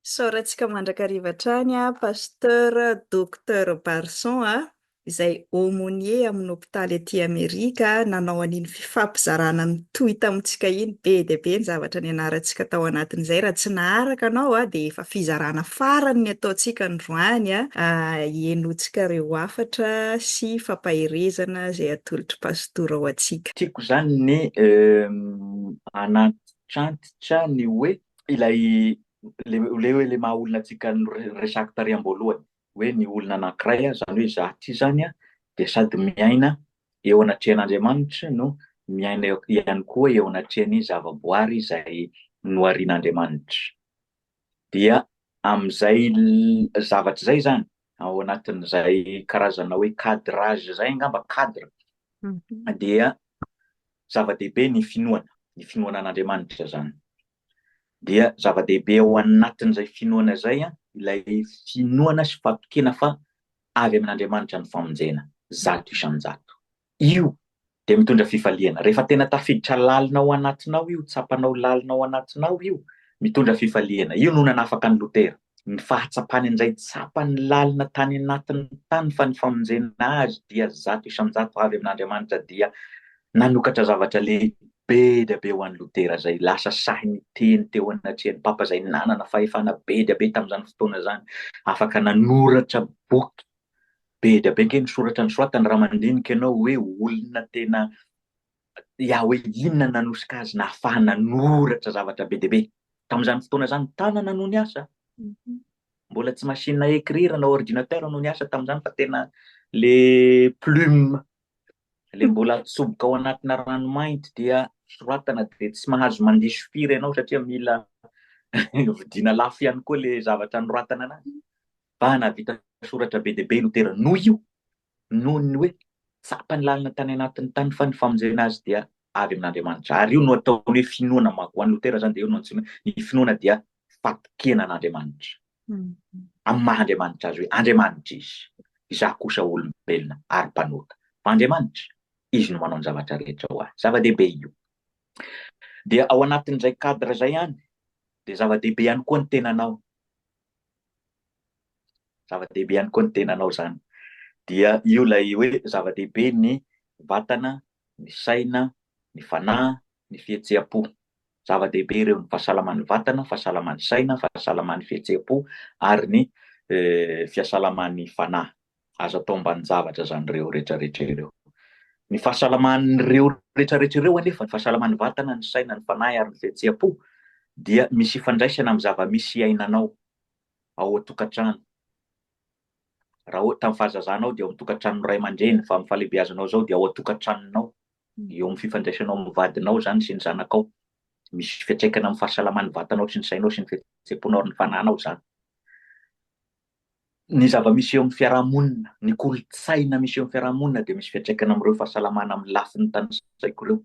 Isaorantsika mandrakariva hatrany Pasteur Docteur Barson izay aumônier amin'ny hopitaly aty Amerika nanao an'iny fifampizarana mitohy tamintsika iny. Be dia be ny zavatra nianarantsika tao anatin'izay. Raha tsy naharaka anao dia efa fizarana farany ny ataontsika androany henointsika ireo hafatra sy fampaherezana izay atolotr'i Pastora ho antsika. Tiako izany ny hanantitrantitra ny hoe ilay le hoe le maha olona antsika noresahako tary am-boalohany hoe ny olona anankiray, izany hoe izaho ity izany dia sady miaina eo anatrehan'Andriamanitra no miaina ihany koa eo anatrehan'ny zavaboary izay noharian'Andriamanitra. Dia amin'izay zavatra izay izany, ao anatin'izay karazana hoe cadrage izay angamba, cadre, dia zava-dehibe ny finoana, ny finoana an'Andriamanitra izany. Dia zava-dehibe ao anatin'izay finoana izay ilay finoana sy fatokiana fa avy amin'Andriamanitra ny famonjena, 100%. Io dia mitondra fifaliana. Rehefa tena tafiditra lalina ao anatinao io, tsapanao lalina ao anatinao io, mitondra fifaliana. Io no nanafaka an'i Lotera. Ny fahatsapany an'izay tsapany lalina tany anatiny tany fa ny famonjena azy dia 100% avy amin'Andriamanitra dia nanokatra zavatra lehibe dia be ho an'i Lotera izay lasa sahy niteny teo anatrehan'ny Papa izay nanana fahefana be dia be tamin'izany fotoana izany, afaka nanoratra boky be dia be ange ny soratra nosoratany raha mandinika ianao hoe olona tena ya hoe inona nanosika azy nahafahana nanoratra zavatra be dia be tamin'izany fotoana izany, tanana no niasa, mbola tsy machine à écrire na ordinateur no niasa tamin'izany fa tena le plume le mbola atsoboka ao anatina ranomainty dia soratana dia tsy mahazo mandiso firy ianao satria mila vidiana lafo ihany koa le zavatra anoratana anazy, fa nahavita soratra be dia be Lotera noho io, noho ny hoe tsapany lalina tany anatiny tany fa ny famonjena azy dia avy amin'Andriamanitra. Ary io no ataony hoe finoana manko. Ho an'i Lotera izany dia io no antsoiny hoe ny finoana dia fatokiana an'Andriamanitra. Amin'ny maha Andriamanitra azy hoe Andriamanitra izy, izaho kosa olombelona ary mpanota. Fa Andriamanitra, izy no manao ny zavatra rehetra ho ahy. Zava-dehibe io. Dia ao anatin'izay cadre izay ihany dia zava-dehibe ihany koa ny tenanao. Zava-dehibe ihany koa ny tenanao izany. Dia io ilay hoe zava-dehibe ny vatana, ny saina, ny fanahy, ny fihetseham-po. Zava-dehibe ireo, ny fahasalaman'ny vatana, fahasalaman'ny saina, fahasalaman'ny fihetseham-po ary ny fiasalaman'ny fanahy. Azo atao ambanin-javatra izany ireo rehetrarehetra ireo. Ny fahasalaman'ireo rehetrarehetra ireo anefa, ny fahasalaman'ny vatana, ny saina, ny fanahy ary ny fihetseham-po dia misy ifandraisana amin'ny zava-misy iainanao ao an-tokantrano. Raha ohatra tamin'ny fahazazanao dia ao amin'ny tokantranon'ny ray aman-dreny, fa amin'ny fahalehibeazanao izao dia ao an-tokantranonao, eo amin'ny fifandraisanao amin'ny vadinao izany sy ny zanakao. Misy fiantraikany amin'ny fahasalaman'ny vatanao sy ny sainao sy ny fihetseham-ponao ary ny fanahinao izany. Ny zava-misy eo amin'ny fiarahamonina, ny kolontsaina misy eo amin'ny fiarahamonina dia misy fiantraikany amin'ireo fahasalamana amin'ny lafiny tanisaiko ireo.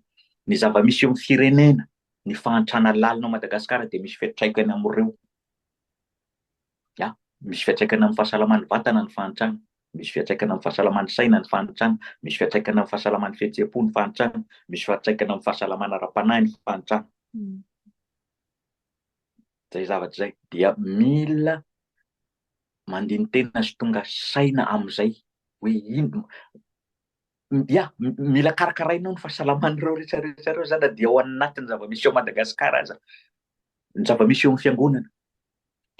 Ny zava-misy eo amin'ny firenena, ny fahantrana lalina ao Madagasikara dia misy fiantraikany amin'ireo. Ya, misy fiantraikany amin'ny fahasalaman'ny vatana ny fahantrana, misy fiantraikany amin'ny fahasalaman'ny saina ny fahantrana, misy fiantraikany amin'ny fahasalaman'ny fihetseham-po ny fahantrana, misy fiantraikany amin'ny fahasalamana ara-panahy ny fahantrana. Izay zavatra izay dia mila mandini-tena sy tonga saina amin'izay hoe ino, ya, mila karakarainao ny fahasalaman'ireo rehetra rehetra ireo zany na dia ao anatin'ny zava-misy ao Madagasikara aza, ny zava-misy eo amin'ny fiangonana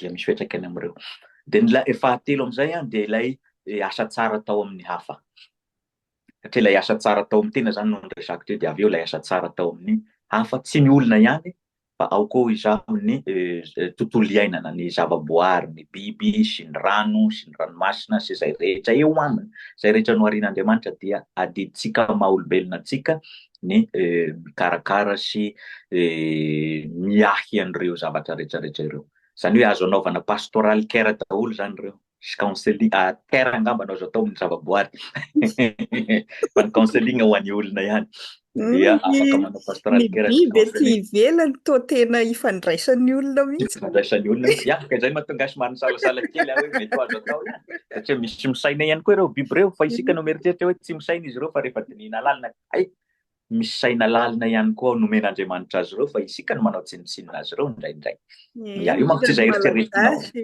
dia misy fiantraikany amin'ireo. Dia ny ilay fahatelo amin'izay an, dia ilay asa tsara atao amin'ny hafa. Satria ilay asa tsara atao amin'ny tena zany no niresahako teo, dia avy eo ilay asa tsara atao amin'ny hafa, tsy ny olona ihany fa ao koa izaho ny tontolo iainana, ny zavaboary, ny biby sy ny rano sy ny ranomasina sy izay rehetra eo aminy, izay rehetra noharian'Andriamanitra dia adidintsika maha olombelona antsika ny mikarakara sy miahy an'ireo zavatra rehetra rehetra ireo. Izany hoe azo anaovana pastoral care daholo izany ireo. Sy counseling, care angamba no azo atao amin'ny zavaboary fa ny counseling ho an'ny olona ihany dia afaka manao pastoral Ny care sy biby ety counseling. ivelany toa tena ifandraisan'ny olona mihitsy. Ifandraisan'ny olona mihitsy. Ya, ka izay mahatonga ahy somary nisalasala kely aho hoe mety ho azo atao ihany. Satria misy misaina ihany koa ireo biby ireo fa isika no mieritreritra hoe tsy misaina izy ireo fa rehefa dinihina lalina, hay! Misy saina lalina ihany koa nomen'Andriamanitra azy ireo fa isika no manao tsinontsinona azy ireo indraindray. Ie, Ya, io manko indrindra tsy ny izay eritreretinao. Malagasy,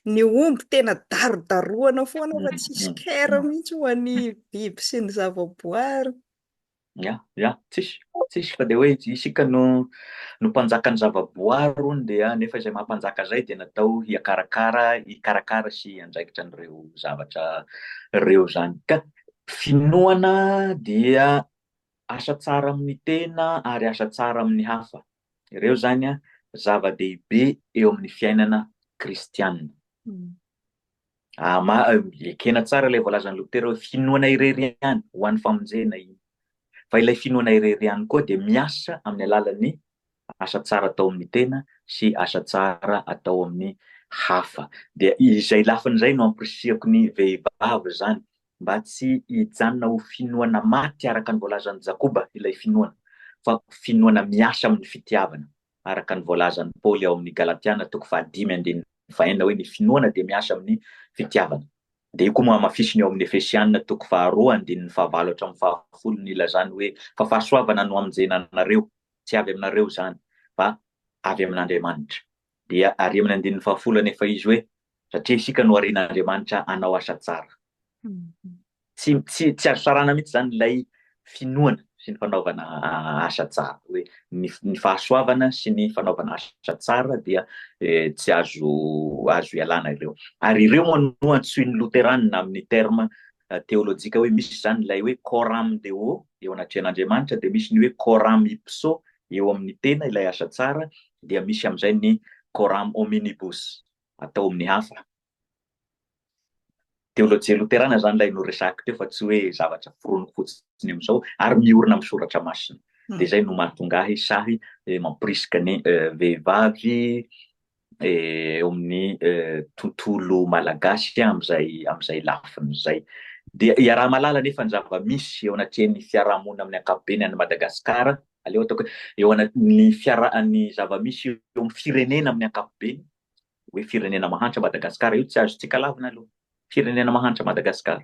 ny omby tena darodarohana foana fa tsisy care mihitsy ho an'ny biby sy ny zavaboary. Ya, ya, tsisy, tsisy fa dia hoe isika no no mpanjakan'ny zavaboary hono dia nefa izay maha mpanjaka izay dia natao hiakarakara, hikarakara sy hiandraikitra an'ireo zavatra ireo izany. Ka finoana dia asa tsara amin'ny tena ary asa tsara amin'ny hafa. Ireo izany zava-dehibe eo amin'ny fiainana kristiana. Ekena tsara ilay voalazan'i Lotera hoe finoana irery ihany ho an'ny famonjena iny. Fa ilay finoana irery ihany koa dia miasa amin'ny alalan'ny asa tsara atao amin'ny tena sy asa tsara atao amin'ny hafa. Dia izay lafiny izay no ampirisihako ny vehivavy izany mba tsy hijanona ho finoana maty araka ny voalazan'i Jakoba ilay finoana fa finoana miasa amin'ny fitiavana. araka ny voalazan'i Paoly ao amin'ny Galatiana toko fahadimy andininy fahenina hoe ny finoana dia miasa amin'ny fitiavana. Dia io koa moa hamafisiny ao amin'ny Efesiana toko faharoa andininy fahavalo hatramin'ny fahafolo nilazany hoe fa fahasoavana no hamonjena anareo, tsy avy aminareo izany fa avy amin'Andriamanitra. Dia ary amin'ny andininy fahafolo anefa izy hoe satria isika noharian'Andriamanitra hanao asa tsara. Tsy tsy tsy azo sarahana mihitsy izany ilay finoana sy ny fanaovana asa tsara. Hoe ny ny fahasoavana sy ny fanaovana asa tsara dia tsy azo azo ialana ireo. Ary ireo moa no antsoin'ny Loteranina amin'ny terme teolojika hoe misy izany ilay hoe coram Deo eo anatrehan'Andriamanitra dia misy ny hoe coram ipso eo amin'ny tena ilay asa tsara dia misy amin'izay ny coram hominibus atao amin'ny hafa. Teolojia loterana izany ilay noresahiko teo fa tsy hoe zavatra foroniko fotsiny amin'izao ary miorina amin'ny soratra masina. Dia izay no mahatonga ahy sahy mampirisika ny vehivavy eo amin'ny tontolo malagasy amin'izay amin'izay lafiny izay. Dia iaraha-mahalala anefa ny zava-misy eo anatrehan'ny fiarahamonina amin'ny ankapobeny any Madagasikara, aleo ataoko hoe eo anatin'ny fiara- ny zava-misy eo amin'ny firenena amin'ny ankapobeny hoe firenena mahantra Madagascar io tsy azontsika lavina aloha. Firenena mahantra Madagascar.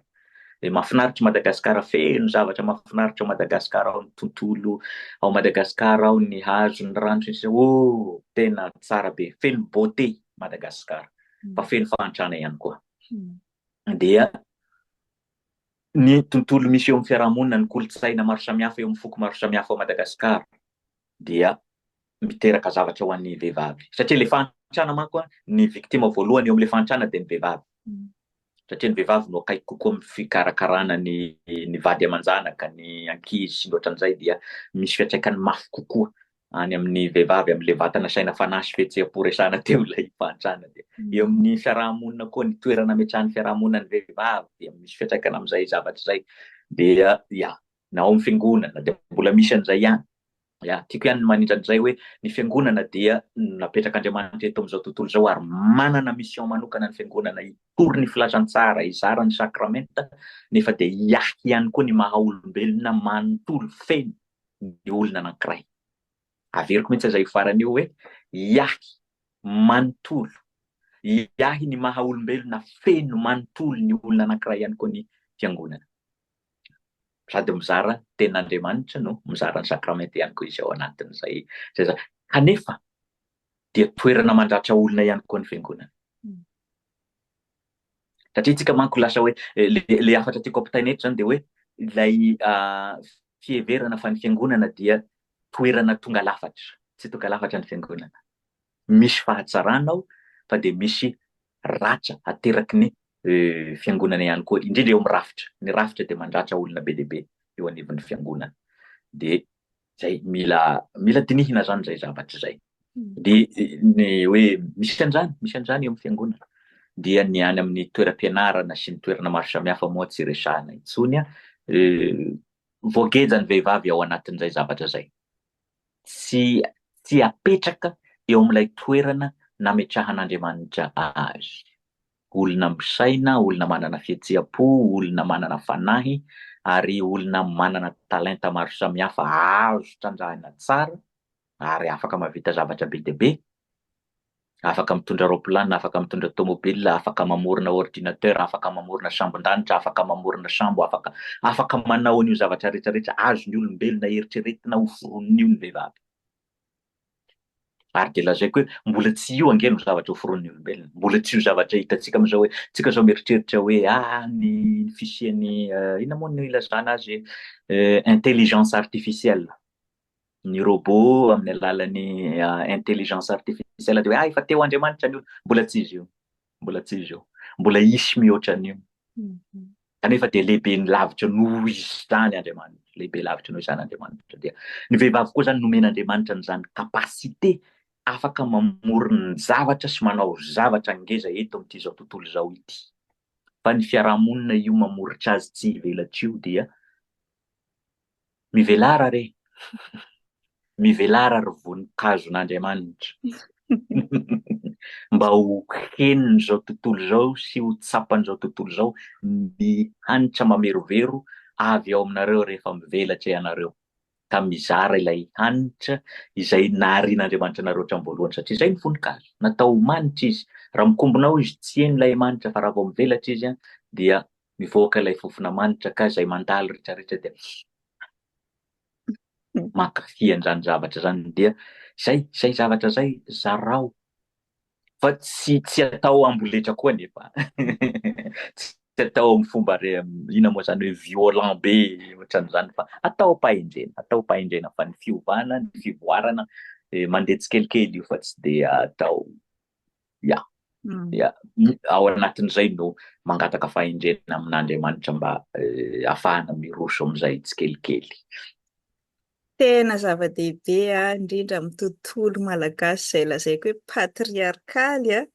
Dia mahafinaritra Madagascar, feno zavatra mahafinaritra ao Madagascar ao ny tontolo ao Madagascar ao ny hazo, ny rano sy ny sisa. Oh, tena tsara be, feno beauté Madagascar, fa feno fahantrana ihany koa. Dia ny tontolo misy eo amin'ny fiarahamonina, ny kolontsaina maro samihafa eo amin'ny foko maro samihafa ao Madagascar dia miteraka zavatra ho an'ny vehivavy. Satria ilay fahantrana manko, ny victime voalohany eo amin'ilay fahantrana dia ny vehivavy. Satria ny vehivavy no akaiky kokoa amin'ny fikarakarana ny ny vady aman-janaka, ny ankizy sy ny ohatran'izay dia misy fiantraikany mafy kokoa any amin'ny vehivavy amin'ilay vatana, saina, fanahy sy fihetseham-po resahana teo ilay fahantrana. Dia eo amin'ny fiaraha-monina koa, ny toerana ametrahan'ny fiaraha-monina ny vehivavy dia misy fiantraikany amin'izay zavatra izay. Dia ya, na ao amin'ny fiangonana dia mbola misy an'izay ihany. Ya, tiako ihany ny manindry an'izay hoe ny fiangonana dia napetrak'Andriamanitra eto amin'izao tontolo izao ary manana mission manokana ny fiangonana hitory ny filazantsara, hizara ny sakramenta, nefa dia hiahy ihany koa ny maha olombelona manontolo feno ny olona anankiray. Averiko mihitsy aza io farany io hoe hiahy manontolo, hiahy ny maha olombelona feno manontolo ny olona anankiray ihany koa ny fiangonana. Sady mizara tenin'Andriamanitra no mizara ny sakramenta ihany koa izy ao anatin'izay izay za. Kanefa dia toerana mandratra olona ihany koa ny fiangonana. Satria tsika manko lasa hoe le le hafatra tiako ampitaina eto zany dia hoe ilay fiheverana fa ny fiangonana dia toerana tonga lafatra. Tsy tonga lafatra ny fiangonana. Misy fahatsarana ao fa dia misy ratra ateraky ny fiangonana ihany koa, indrindra eo amin'ny rafitra. Ny rafitra dia mandratra olona be dia be eo anivon'ny fiangonana. Dia izay, mila mila dinihina izany izay zavatra izay. Dia ny hoe misy an'izany, misy an'izany eo amin'ny fiangonana. Dia ny any amin'ny toeram-pianarana sy ny toerana maro samihafa moa tsy resahina intsony. Voageja ny vehivavy ao anatin'izay zavatra izay. Tsy tsy apetraka eo amin'ilay toerana nametrahan'Andriamanitra azy. Olona misaina, olona manana fihetseham-po, olona manana fanahy ary olona manana talenta maro samihafa azo trandrahina tsara ary afaka mahavita zavatra be dia be. Afaka mitondra raopilana, afaka mitondra tomobile, afaka mamorona ordinateur, afaka mamorona sambon-danitra, afaka mamorona sambo, afaka afaka manao an'io zavatra rehetra rehetra azon'ny olombelona eritreretina ho foronina io ny vehivavy. Ary dia lazaiko hoe mbola tsy io ange no zavatra ho foronin'ny olombelona. Mbola tsy io zavatra hitantsika amin'izao hoe tsika izao mieritreritra hoe ah ny fisian'ny inona moa no ilazana azy intelligence artificielle. Ny robot amin'ny alalan'ny intelligence artificielle dia hoe ah efa teo Andriamanitra ny olona. Mbola tsy izy io. Mbola tsy izy io. Mbola hisy mihoatra an'io. Kanefa dia lehibe lavitra noho izany Andriamanitra. Lehibe lavitra noho izany Andriamanitra. Dia ny vehivavy koa izany nomen'Andriamanitra an'izany capacité afaka mamorona zavatra sy manao zavatra ngeza eto amin'ity izao tontolo izao ity. Fa ny fiarahamonina io mamoritra azy tsy hivelatra io dia Mivelara re! Mivelara ry voninkazon'Andriamanitra! Mba ho henon'izao tontolo izao sy ho tsapan'izao tontolo izao ny hanitra mamerovero avy ao aminareo rehefa mivelatra ianareo, ka mizara ilay hanitra izay naharian'Andriamanitra anareo hatramin'ny voalohany, satria izay ny voninkazo, natao ho manitra izy. Raha mikombona ao izy tsy heno ilay manitra, fa raha vao mivelatra izy dia mivoaka ilay fofona manitra ka izay mandalo rehetra rehetra dia mankafy an'izany zavatra izany dia izay izay zavatra izay zarao fa tsy tsy atao amboletra koa anefa tsy atao amin'ny fomba re inona moa izany hoe violent be ohatran'izany fa atao am-pahendrena atao am-pahendrena fa ny fiovana ny fivoarana mandeha tsikelikely io fa tsy dia atao Ya. Ya. Ao anatin'izay no mangataka fahendrena amin'Andriamanitra mba ahafahana miroso amin'izay tsikelikely. Tena zava-dehibe, indrindra amin'ny tontolo malagasy izay lazaiko hoe patriarkaly,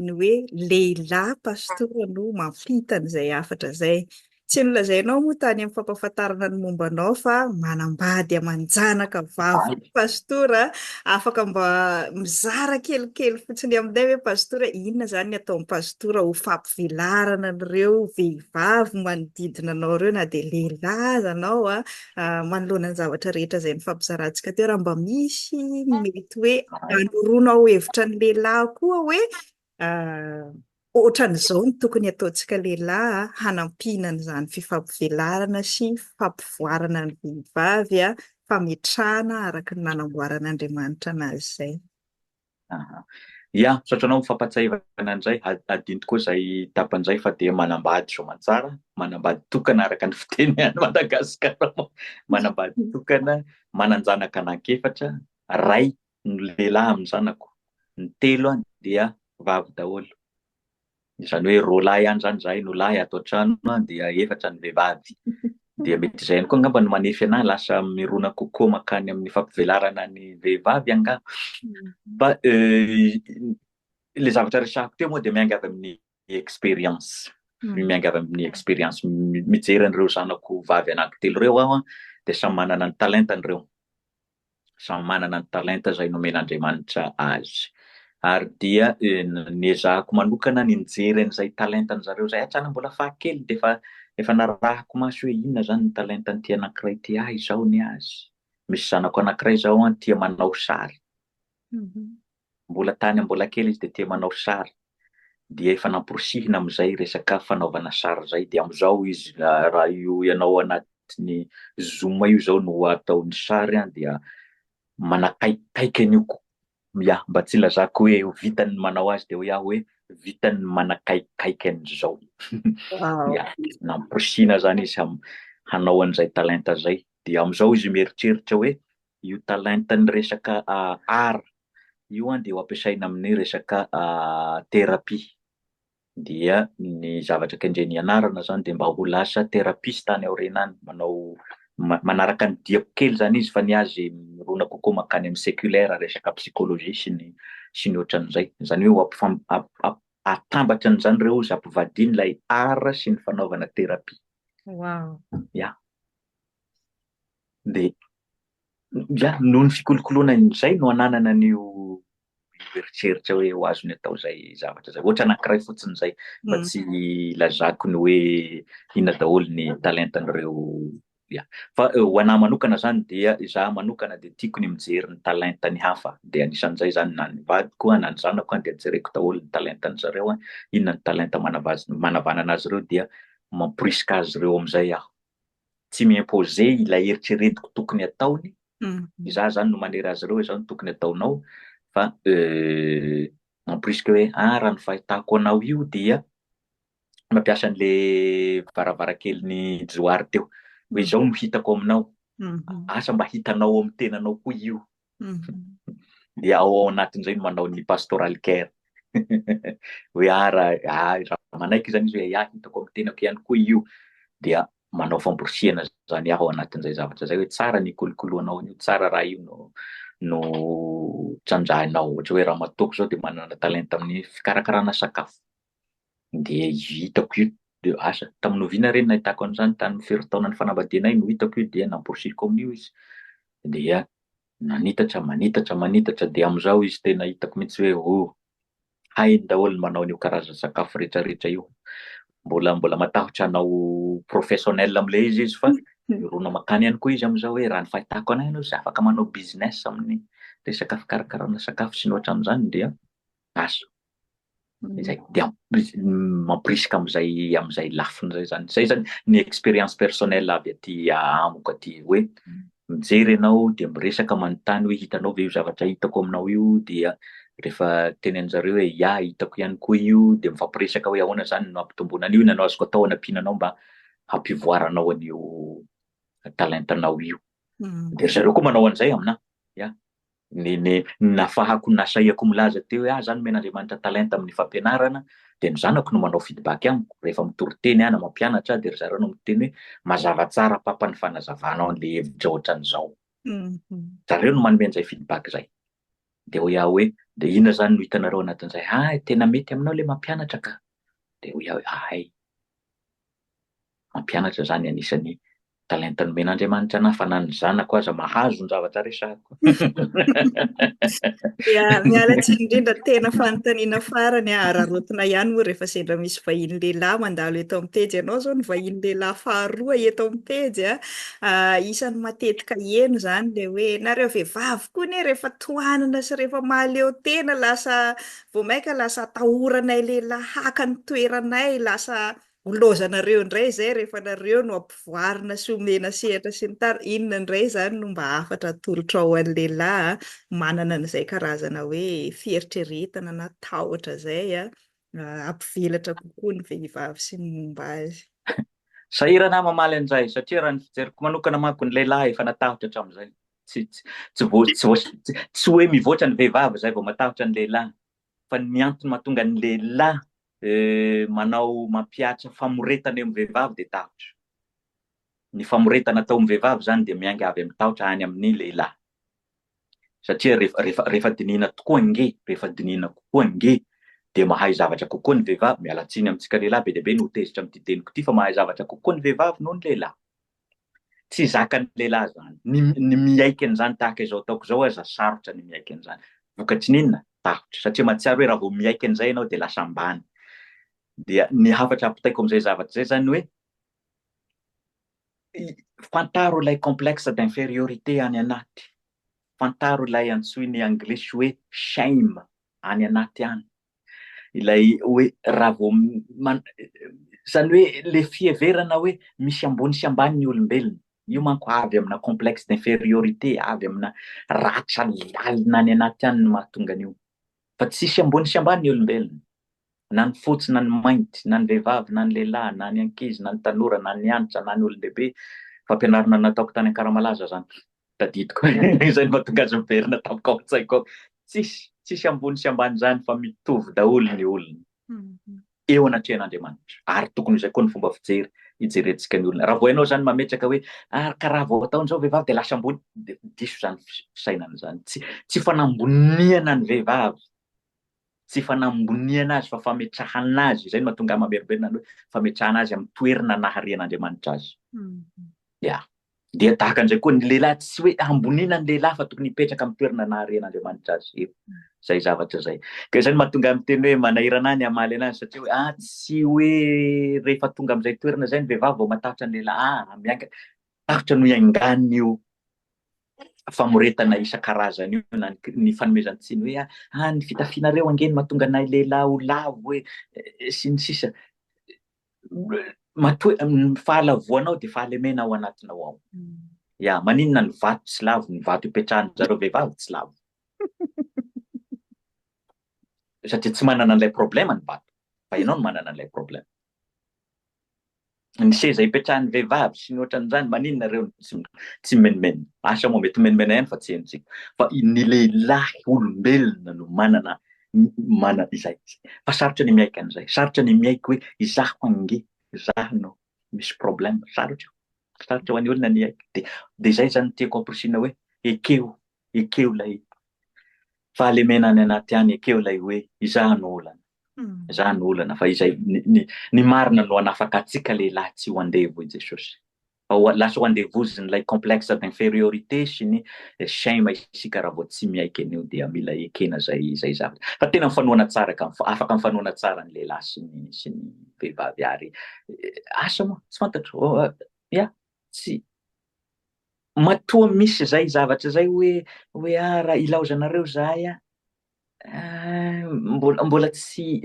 ny hoe lehilahy pastora no mampita an'izay hafatra izay. Tsy nolazainao moa tany amin'ny fampahafantarana ny momba anao fa manambady aman-janaka vavy koa Pastora a! Afaka mba mizara kelikely fotsiny aminay ve Pastora, inona izany ny ataon'i Pastora ho fampivelarana an'ireo vehivavy manodidina anao ireo na dia lehilahy aza anao a, manoloana ny zavatra rehetra izay nifampizarantsika teo, raha mba misy mety hoe anoroanao hevitra ny lehilahy koa hoe Ohatran'izao no tokony hataontsika lehilahy hanampiana an'izany fifampivelarana sy fampivoarana ny vehivavy, fametrahana araka ny nanamboaran'Andriamanitra anazy izay. Aha. Ya, misaotra anao amin'ny fampahatsiahivana an'izay. Adino tokoa izay tapany izay fa dia manambady soamantsara, manambady tokana araka ny fiteny any Madagasikara moa. Manambady tokana, manan-janaka anankiefatra, ray no lehilahy amin'ny zanako, ny telo dia vavy daholo. Izany hoe roa lahy ihany izany izahay no lahy ato an-trano dia efatra ny vehivavy. Dia mety izay ihany koa angamba no manefy anahy lasa mirona kokoa mankany amin'ny fampivelarana ny vehivavy angaha. Fa ilay zavatra resahako teo moa dia miainga avy amin'ny expérience. Miainga avy amin'ny expérience. Mijery an'ireo zanako vavy anankitelo ireo aho dia samy manana ny talentany ireo. Samy manana ny talenta izay nomen'Andriamanitra azy. Ary dia niezahako manokana ny nijery an'izay talentan-dry zareo izay hatrany mbola fahakely dia efa efa narahako maso hoe inona izany ny talentan'ity anankiray ity, ah izao ny azy. Misy zanako anankiray izao an tia manao sary. Mbola tany mbola kely izy dia tia manao sary. Dia efa namporisihina amin'izay resaka fanaovana sary izay. Dia amin'izao izy raha io ianao anatin'ny zoom io izao no ataony sary dia manakaikikaiky an'io ko. Ya, mba tsy ilazako hoe vitany ny manao azy dia hoy aho hoe vitany ny manakaikikaiky an'izao. Ya, namporisihina izany izy hanao an'izay talenta izay. Dia amin'izao izy mieritreritra hoe Io talentan'ny resaka art io an dia ho ampiasaina amin'ny resaka thérapie. Dia ny zavatra kendreny hianarana izany dia mba ho lasa therapiste any aoriana any, manao manaraka ny diako kely izany izy fa ny azy mirona kokoa mankany amin'ny séculaire, resaka psychologie sy ny sy ny ohatran'izay. Izany hoe ho ampifam- atambatra an'izany ireo izy, ampivadiany ilay art sy ny fanaovana thérapie. Wow. Ya. Dia ya, noho ny fikolokoloana an'izay no ananana an'io eritreritra hoe ho azony atao izay zavatra izay. Ohatra anankiray fotsiny izay fa tsy ilazako ny hoe inona daholo ny talentan'ireo Ya. Fa ho anah manokana zany dia izaho manokana dia tiako ny mijery ny talentan'ny hafa dia anisan'izay zany na ny vadiko na ny zanako dia jereko daholo ny talentan-dry zareo an, inona ny talenta manavanana azy ireo dia mamporisika azy ireo amin'izay aho. Tsy mi-imposer ilay eritreretiko tokony ataony, izaho zany no manery azy ireo hoe izao no tokony ataonao fa mamporisika hoe ah raha ny fahitako anao io dia mampiasa an'le varavarankelin'i Johary teo hoe izao no hitako aminao, asa mba hitanao ao amin'ny tenanao koa io. Dia ao ao anatin'izay no manao ny pastoral care. Hoe ah raha ah raha manaiky izany izy hoe ah hitako amin'ny tenako ihany koa io dia manao famporisihana izany aho ao anatin'izay zavatra izay hoe tsara ny kolokoloanao an'io, tsara raha io no no trandrahinao. Ohatra hoe ramatoako izao dia manana talenta amin'ny fikarakarana sakafo. Dia hitako io, dia asa, tamin'ny oviana re no nahitako an'izany? Tamin'ny firy taonan'ny fanambadianay no hitako io dia namporisihiko amin'io izy. Dia nanitatra, manitatra, manitatra, dia amin'izao izy tena hitako mihitsy hoe oh, hainy daholo ny manao an'io karazana sakafo rehetrarehetra io. Mbola mbola matahotra hanao professionnel amin'ilay izy izy fa mirona mankany ihany koa izy amin'izao hoe raha ny fahitako an'ahy aloha izy afaka manao business amin'ny resaka fikarakarana sakafo sy ny ohatran'izany dia asa. Izay dia mampirisika amin'izay amin'izay lafiny izay zany. Izay zany ny expérience personnelle avy aty amiko aty hoe mijery ianao dia miresaka manontany hoe hitanao ve io zavatra hitako aminao io dia rehefa tenenin-jareo hoe ya hitako ihany koa io dia mifampiresaka hoe ahoana zany no hampitomboana an'io, inona no azoko atao hanampiana anao mba hampivoaranao an'io talentanao io. Dia ry zareo koa manao an'izay aminà. Ya. Ny ny nafahako nasahiako milaza teo hoe ah za nomen'Andriamanitra talenta amin'ny fampianarana dia ny zanako no manao feedback amiko rehefa mitory teny aho na mampianatra aho dia ry zareo no miteny hoe mazava tsara papa ny fanazavanao an'le hevitra ohatran'izao. Zareo no manome an'izay feedback izay. Dia hoy aho hoe dia inona izany no hitanareo anatin'izay? Hay tena mety aminao le mampianatra ka. Dia hoy aho hoe ahay. Mampianatra izany anisan'ny talenta nomen'Andriamanitra anah fa na ny zanako aza mahazo ny zavatra resahako. Ya, miala tsiny indrindra, tena fanontaniana farany a, araraotina ihany moa rehefa sendra misy vahiny lehilahy mandalo eto amin'ny pejy. Ianao izao no vahiny lehilahy faharoa eto amin'ny pejy a. Ah, isan'ny matetika heno izany ilay hoe nareo vehivavy koa anie rehefa tohanana sy rehefa mahaleo tena lasa vao mainka lasa atahoranay lehilahy haka ny toeranay, lasa Ho lozanareo indray izay rehefa nareo no ampivoarina sy omena sehatra sy ny tariny. Inona indray izany no mba hafatra atolotrao ho an'ny lehilahy manana an'izay karazana hoe fieritreretana na tahotra izay hampivelatra kokoa ny vehivavy sy ny momba azy? Sahirana aho mamaly an'izay satria raha ny fijeriko manokana manko ny lehilahy efa natahotra hatramin'izay. Tsy tsy tsy vo tsy vo tsy hoe mivoatra ny vehivavy izay vao matahotra ny lehilahy fa ny antony mahatonga ny lehilahy manao mampihatra famoretana eo amin'ny vehivavy dia tahotra. Ny famoretana atao amin'ny vehivavy izany dia miainga avy amin'ny tahotra any amin'ny lehilahy. Satria rehefa rehefa rehefa dinihina tokoa ange, rehefa dinihina kokoa ange dia mahay zavatra kokoa ny vehivavy, miala tsiny amintsika lehilahy be dia be no ho tezitra amin'ity teniko ity fa mahay zavatra kokoa ny vehivavy noho ny lehilahy. Tsy zakan'ny lehilahy izany. Ny ny miaiky an'izany tahaka izao ataoko izao aza sarotra ny miaiky an'izany. Vokatry ny inona? Tahotra. Satria mahatsiaro hoe raha vao miaiky an'izay ianao dia lasa ambany. Dia ny hafatra ampitaiko amin'izay zavatra izay izany hoe fantaro ilay complexe d'infériorité any anaty. Fantaro ilay antsoin'ny anglisy hoe shame any anaty any. Ilay hoe raha vao izany hoe ilay fiheverana hoe misy ambony sy ambany ny olombelona, io manko avy amina complexe d'infériorité, avy amina ratra lalina any anaty any no mahatonga an'io. Fa tsisy ambony sy ambany ny olombelona, na ny fotsy na ny mainty, na ny vehivavy na ny lehilahy, na ny ankizy na ny tanora, na ny antitra na ny olon-dehibe, fampianarana nataoko tany Ankaramalaza izany. Tadidiko. Izay no mahatonga azy miverina tampoka ao an-tsaiko ao. Tsisy, tsisy ambony sy ambany izany fa mitovy daholo ny olona eo anatrehan'Andriamanitra. Ary tokony ho izay koa ny fomba fijery hijerentsika ny olona. Raha vao ianao izany mametraka hoe ary ka raha vao ataon'izao vehivavy dia lasa ambony, dia diso izany fisainana izany. Tsy, tsy fanamboniana ny vehivavy, tsy fanamboniana azy fa fametrahana azy. Izay no mahatonga ahy mamerimberina ny hoe fametrahana azy amin'ny toerana naharian'Andriamanitra azy. Ya. Dia tahaka an'izay koa ny lehilahy, tsy hoe hamboniana ny lehilahy fa tokony hipetraka amin'ny toerana naharian'Andriamanitra azy eo. Izay zavatra izay. Ka izay no mahatonga ahy miteny hoe manahirana ahy ny hamaly anazy satria hoe ah tsy hoe rehefa tonga amin'izay toerana izay ny vehivavy vao matahotra ny lehilahy. Ah, miankina. Sarotra no hiaingan'io famoretana isan-karazany io na ny fanomezan-tsiny hoe ah ny fitafianareo ange no mahatonga anay lehilahy ho lavo hoe sy ny sisa. Matoa ny fahalavoanao dia fahalemena ao anatinao ao. Ya, maninona ny vato tsy lavo, ny vato ipetrahan-dry zareo vehivavy tsy lavo. Satria tsy manana an'ilay problème ny vato, fa ianao no manana an'ilay problème. Ny seza ipetrahan'ny vehivavy sy ny ohatran'izany, maninona ireo no tsy tsy mimenomenona? Asa moa mety mimenomenona ihany fa tsy henontsika. Fa ny lehilahy olombelona no manana manana izay. Fa sarotra ny miaiky an'izay. Sarotra ny miaiky hoe izaho ange, izaho no misy problème. Sarotra io. Sarotra ho an'ny olona ny hiaiky. Dia dia izay izany no tiako amporisihina hoe ekeo, ekeo ilay fahalemena any anaty any, ekeo ilay hoe izaho no olana. Izaho no olana fa izay ny ny ny marina no hanafaka antsika lehilahy tsy ho andevo i Jesosy. Fa ho lasa ho andevozin'ilay complexe d'infériorité sy ny shame isika raha vao tsy miaiky an'io dia mila ekena izay izay zavatra. Fa tena mifanohana tsara ka, afaka mifanohana tsara ny lehilahy sy ny sy ny vehivavy ary asa moa tsy fantatro ya tsy matoa misy izay zavatra izay hoe hoe ah raha ilaozanareo izahay ah Mbola mbola tsy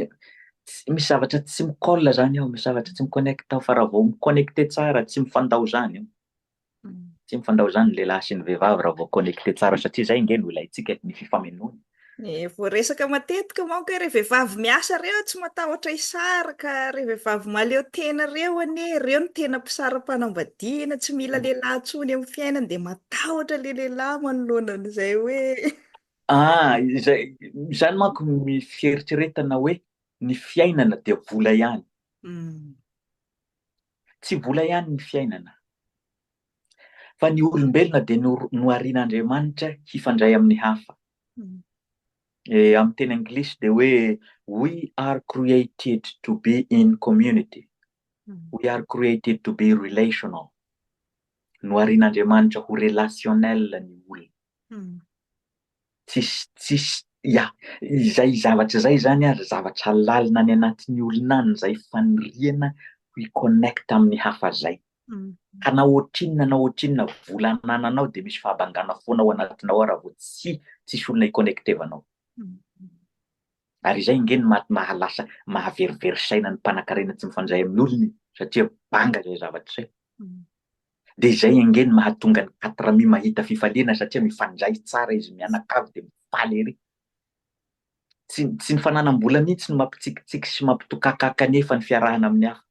misy zavatra tsy mi-colle zany ao, misy zavatra tsy mi-connecte ao fa raha vao mi-connecte tsara tsy mifandao zany io. Tsy mifandao zany ny lehilahy sy ny vehivavy raha vao connecte tsara satria zay ange no ilaintsika e, ny fifamenoana. Eh, voaresaka matetika manko hoe re vehivavy miasa reo tsy matahotra hisaraka, re vehivavy mahaleo tena reo anie, reo no tena mpisara-panambadiana, tsy mila lehilahy intsony amin'ny fiainany dia matahotra le lehilahy manoloana an'izay hoe Ah, izay, izany manko ny fieritreretana hoe ny fiainana dia vola ihany. Tsy vola ihany ny fiainana. Fa ny olombelona dia noharian'Andriamanitra hifandray amin'ny hafa. Eh, amin'ny teny anglisy dia hoe we are created to be in community. We are created to be relational. Noharian'Andriamanitra ho relationnel ny olona. Tsisy tsisy ya, izay zavatra izay izany ary zavatra lalina any anatin'ny olona any izay faniriana hi-connect amin'ny hafa izay. Ka na ohatrinona na ohatrinona vola anananao dia misy fahabangana foana ao anatinao ao raha vao tsy tsisy olona hi-connectevanao. Ary izay ange no maha lasa mahaverivery saina ny mpanankarena tsy mifandray amin'ny olona e, satria banga izay zavatra izay. Dia izay ange no mahatonga ny Katrami mahita fifaliana satria mifandray tsara izy mianakavy dia mifaly ery. Tsy tsy ny fananam-bola mihitsy no mampitsikitsiky sy mampitokakaka anefa ny fiarahana amin'ny hafa.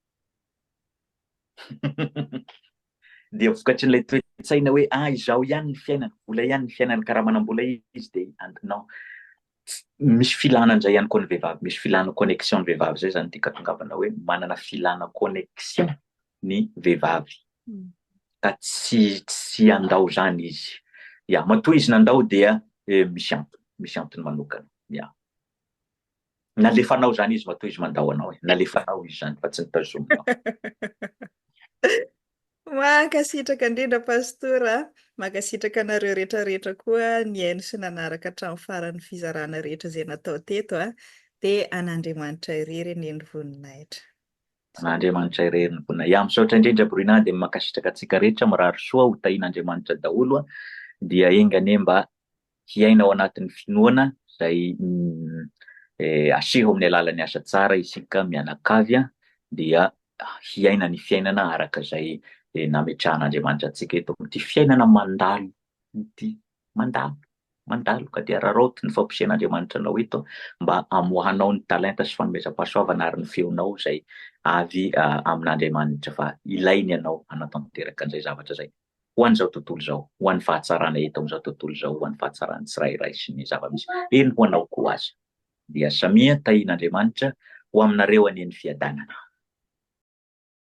Dia vokatrin'ilay toe-tsaina hoe ah izaho ihany ny fiainana, vola ihany ny fiainana ka raha manam-bola izy dia non. Misy filana an'izay ihany koa ny vehivavy, misy filana connexion ny vehivavy izay izany tiako hatongavana hoe manana filana connexion ny vehivavy ka tsy tsy handao izany izy. Ya, matoa izy nandao dia misy antony, misy antony manokana. Ya. Nalefanao izany izy matoa izy mandao anao e. Nalefanao izy izany fa tsy notazominao. Mankasitraka indrindra Pastora a! Mankasitraka anareo rehetra rehetra koa nihaino sy nanaraka hatramin'ny farany fizarana rehetra izay natao teto a! Dia an'Andriamanitra irery anie ny voninahitra. An'Andriamanitra irery ny voninahitra. Ya, misaotra indrindra Bruna dia mankasitraka antsika rehetra, mirary soa ho tahian'Andriamanitra daholo a! Dia enga anie mba hiaina ao anatin'ny finoana izay aseho amin'ny alalan'ny asa tsara isika mianakavy dia hiaina ny fiainana araka izay nametrahan'Andriamanitra antsika eto amin'ity fiainana mandalo ity. Mandalo, mandalo ka dia araraoty ny fampisehan'Andriamanitra anao eto mba hamoahanao ny talenta sy fanomezam-pahasoavana ary ny feonao izay avy amin'Andriamanitra fa ilainy ianao hanatanteraka an'izay zavatra izay. ho an'izao tontolo izao, ho an'ny fahatsarana eto amin'izao tontolo izao, ho an'ny fahatsaran'ny tsirairay sy ny zava-misy, eny ho anao koa aza. Dia samia tahian'Andriamanitra ho aminareo anie ny fiadanana.